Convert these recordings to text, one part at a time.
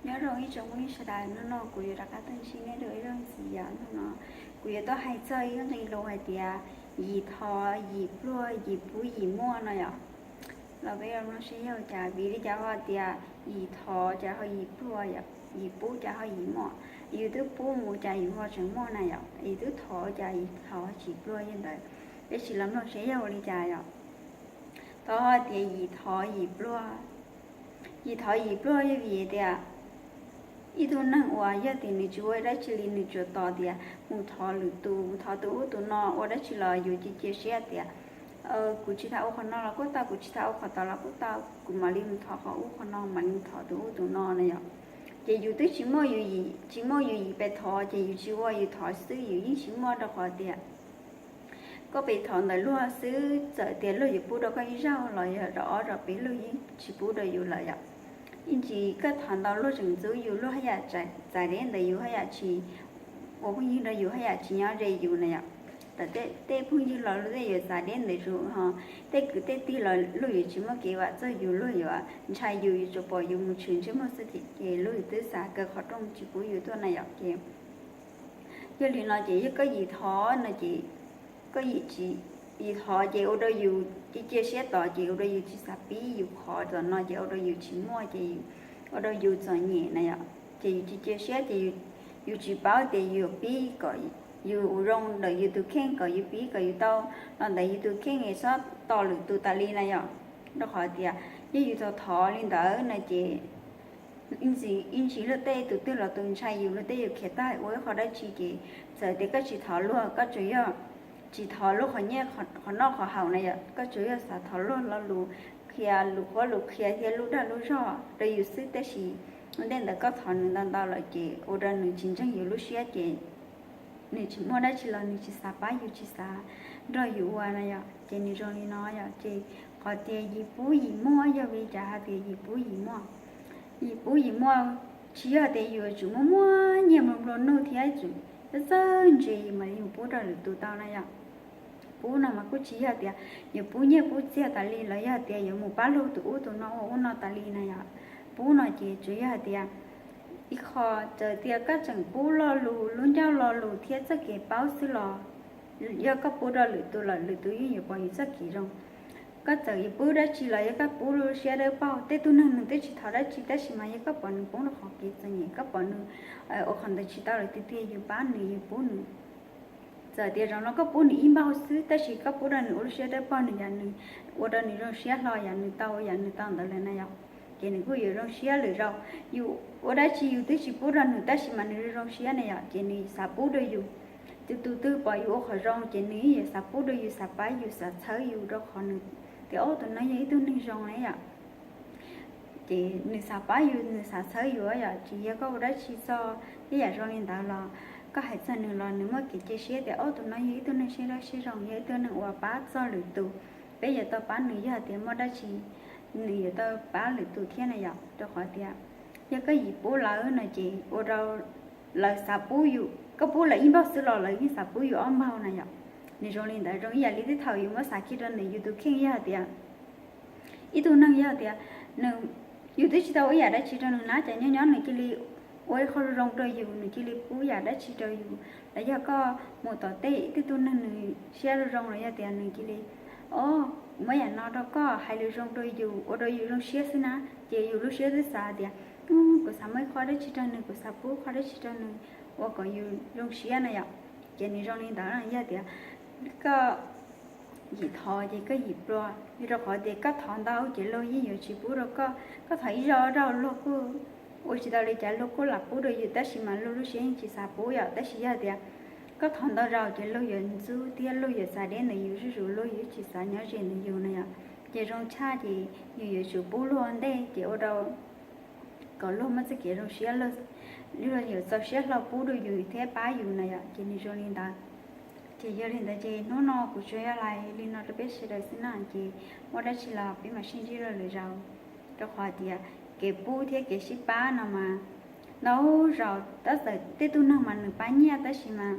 Nyob zoo ib tsoom phooj ywg sawv daws, hnub no kuv yuav rov qab tuaj ntsib nej dua ib zaug ntxiv yom. Hnub no kuv yuav tuaj hais txog ib lub nqe lus hais tias yim thov yim pluag, yim pub yim muaj no yom. Los peb los mloog seb yog cas, vim li cas ho tias yim thov cas ho yim pluag yom, yim pub cas ho yim muaj. Yus twb pub mus cas yus ho tseem muaj na yom, yus twb thov cas yim thov tsis pluag li ntawd. Peb sim los mloog seb yog ua li cas yom. Thov ho tias yim thov yim pluag, yim thov yim pluag yog vim tias ib tug neeg uas yog tias nws tsis ua dab tsi li, nws tsuas tos tias mus thov lwm tus, thov tus ub tus no ua dab tsi los yus cia cia siab tias kuv tsis tas ua qhov no los kuj tau, kuv tsis tas ua qhov tod los kuj tau, kuv mam li mus thov qhov ub qhov no, mam li mus thov tus ub tus no na yom. Ces yus twb tsis muaj yus yim, tsis muaj yus yim pes thov, ces yus tsis ua, yus thov xwb yus yeej tsis muaj, rau qhov tias koj pes thov ntawm luag xwb, txawm tias luag yuav pub rau koj ib zaug los yog zaum ob zaum peb, luag yeej tsis pub rau yus lawm yom. Ib ntsis koj thov ntau luag tseem ntxub yus, luag haj yam txav deb ntawm yus, haj yam tsis ua phooj ywg rau yus, haj yam tsis nyob ze yus na yom. Txawm tej phooj ywg los luag tej yuav txav deb ntawm yus ho, tej kwv tej tij los luag yuav tsis muaj kev vam txog yus, luag yuav ntshai yus, yuav tsum pom yus mus tshwm ntsej muag xwb ces luag twb xav kaw qhov rooj tsis pub yus tuaj na yom. Ces yog li no ces yog koj yim thov no ces koj yim thov ces ua rau yus cia cia siab tod, ces ua rau yus tsis xav pib, yus thov txom no ces ua rau yus tsis muaj, ces ua rau yus txom nyem na yom. Ces yus cia cia siab ces yus tsis paub tias yus pib kom yus ua zoo ntawm yus tus kheej, kom yus pib kom yus tau los ntawm yus tus kheej es txhob tos lwm tus tas li na yom. Rau qhov tias yog yus thov thov li ntawd no ces ib ntsis luag tej tus twg los tus ntshai yus, luag tej yuav khiav tag ua ib qho dab tsi ces txawm tias koj tsis thov luag, koj tsuas yog tsis thov luag qhov nyiaj qhov noj qhov haus na yom, koj tsuas yog xav thov luag lo lus qhia, lus qhuab lus qhia thiab lub dag lub zog rau yus xwb, tab sis ua ntej ntawd koj thov nws ntau ntau lawm ces ua rau nws tsis ntseeg yus lub siab ces nws tsis muaj dab tsi los nws tsis xav pab yus, tsis xav nrog yus ua na yom. Ces nws zoo li no yom, ces qhov tias yim pub yim muaj yog vim li cas hais tias yim pub yim muaj? Yim pub yim muaj tsis yog tias yus yuav tsum muaj muaj nyiaj nplua nplua nuj thiab txawj ntse yus mam li mus pub rau lwm tus tau na yom. Pub no mas kuj tsis yog tias yuav pub nyiaj pub txiag tas li los yog tias yuav mus pab luag tus ub tus no ua ub no tas li na yom. Pub no ces tsuas yog hais tias ib qho, txawm tias koj tseem pub lo lus, lub ncauj lo lus thiab txoj kev paub xwb los yog koj pub rau lwm tus los lwm tus yeej yuav pom yus txoj kev zoo. Koj txawm yuav pub dab tsi los yog koj pub lub siab dawb paug, tej tug neeg nws twb tsis thov dab tsi tab sis mas yog koj pom nws poob rau qhov kev txom nyem, koj pom nws ua qhov ntawd tsis tau lawm tiag tiag, yus pab nws, yus pub nws. Txawm tias zaum no koj pub nws ib npaug xwb tab sis koj pub rau nws ua lub siab dawb paug, nws yam nws ua rau nws zoo siab hlo, yam nws tau, yam nws tau ntawd lawm na yom, ces nws kuj yuav zoo siab lwm zaus. Yus ua dab tsi yus twb tsis pub rau nws tab sis mas nws zoo zoo siab na yom, ces nws xav pub rau yus. Tus tus twg pom yus ua qhov zoo ces nws yeej yuav xav pub rau yus, xav pab yus, xav txhawb yus, rau qhov nws tias ob tus no yog ib tug neeg zoo na yom. Ces nws xav pab yus, nws xav txhawb yus yom. Tsis yog koj ua dab tsi txog tej yam zoo li ntawd los koj hais txog nws los nws muaj kev cia siab tias ob tus no yog ib tug neeg siab dawb siab zoo, yog ib tug neeg uas pab txog lwm tus, peb yuav tau pab nws, yog tias muaj dab tsi nws yuav tau pab lwm tus thiab na yom. Rau qhov tias yog koj yim pub lawv no ces ua rau lawv xav pub yus, koj pub lawv ib npaug xwb los lawv yeej xav pub yus ob npaug na yom. Nws zoo li ntawd, zoo ib yam li tej thaum yus muab xav kiag rau ntawm yus tus kheej, yog tias ib tug neeg yog tias nws, yus twb tsis tau ua ib yam dab tsi rau nws na, cas nyob nyob nws cia li ua ib qho zoo rau yus, nws cia li pub yam dab tsi rau yus, los yog koj mus tom tej, tej tug neeg nws siab zoo zoo los yog tias nws cia li, o, muab yam no rau koj, hais lus zoo rau yus, ua rau yus zoo siab xwb na, ces yus lub siab twb xav tias kuv xav muab ib qho dab tsi rau nws, kuv xav pub qho dab tsi rau nws, ua kom yus zoo siab na yom. Ces nws zoo li ntawd, yog tias koj yim thov ces koj yim pluag, rau qhov tias koj thov ntau ces luag yeej yuav tsis pub rau koj, koj thov ib zaug ob zaug luag kuj ua tsis tau li cas, luag kuj lam pub rau yus tab sis mas luag lub siab yeej tsis xav pub yom. Tab sis yog tias koj thov ntau zaus ces luag yuav ntxub thiab luag yuav txav deb ntawm yus zuj zus, luag yuav tsis xav nyob ze ntawm yus na yom. Ces zoo tshaj ces yus yuav tsum pub luag ntej ces ua rau kom luag muaj txoj kev zoo siab, luag yuav txaus siab hlo pub rau yus thiab pab yus na yom. Ces nws zoo li ntawd. Ces yog li ntawd ces hnub no kuv tsuas yog hais li no rau peb sawv daws xwb na, ces muaj dab tsi los peb mam sib ntsib dua lwm zaus. Rau qhov tias kev pub thiab kev sib pab no mas ntau zaus tab txawm tej tug neeg mas nws pab nyiaj tab sis mas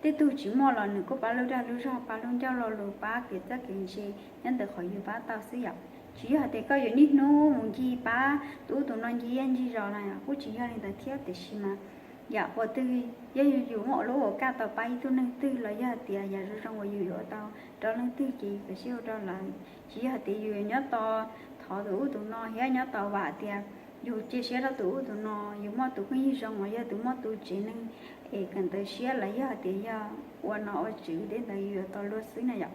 tej tug tsis muaj los nws kuj pab lub dag lub zog, pab lub ncauj lo lus, pab kev txawj kev ntse nyob ntawm qhov yus pab tau xwb yom. Tsis yog hais tias koj yuav niaj hnub mus ncig pab tus ub tus no ncig zej ncig zos no, kuj tsis yog li ntawd thiab, tiam sis mas yam uas twg yog yus muaj lub hauv paus kaj tau pab ib tug neeg twg los yog hais tias yam zoo zoo uas yus yuav ua tau rau leej twg ces yus kawm siab ua rau lawv. Tsis yog hais tias yus nyob tos thov tus ub tus no thiab nyob tos vam tias yus cia siab rau tus ub tus no, yus muaj tus phooj ywg zoo los yog tus muaj tus tsev neeg es kawm ntawv siab los yog hais tias yog ua nom ua tswv tej ntawd yus yuav tau luag xwb na yom.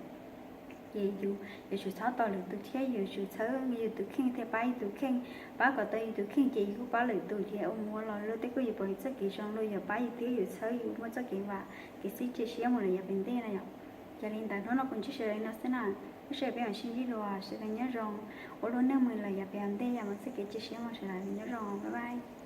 Ces yus yuav tsum txhob tos lwm tus thiab yuav tsum txhawb yus tus kheej thiab pab yus tus kheej. Pab kom tau yus tus kheej ces yus kuj pab lwm tus, ces ua mus ua los luag tej kuj yuav pom yus txoj kev zoo, luag yuav pab yus thiab yuav txhawb yus muaj txoj kev vam, kev xwb cia siab mus lawm yav pem ntej na yom. Ces li ntawd hnub no kuv ntsib sawv daws li no xwb na, lub sij hawm peb mam sib ntsib dua, sawv daws nyob zoo, ua lub neej mus lawm yav pem ntej yom, mas txoj kev cia siab mus sawv daws nyob zoo, bye bye.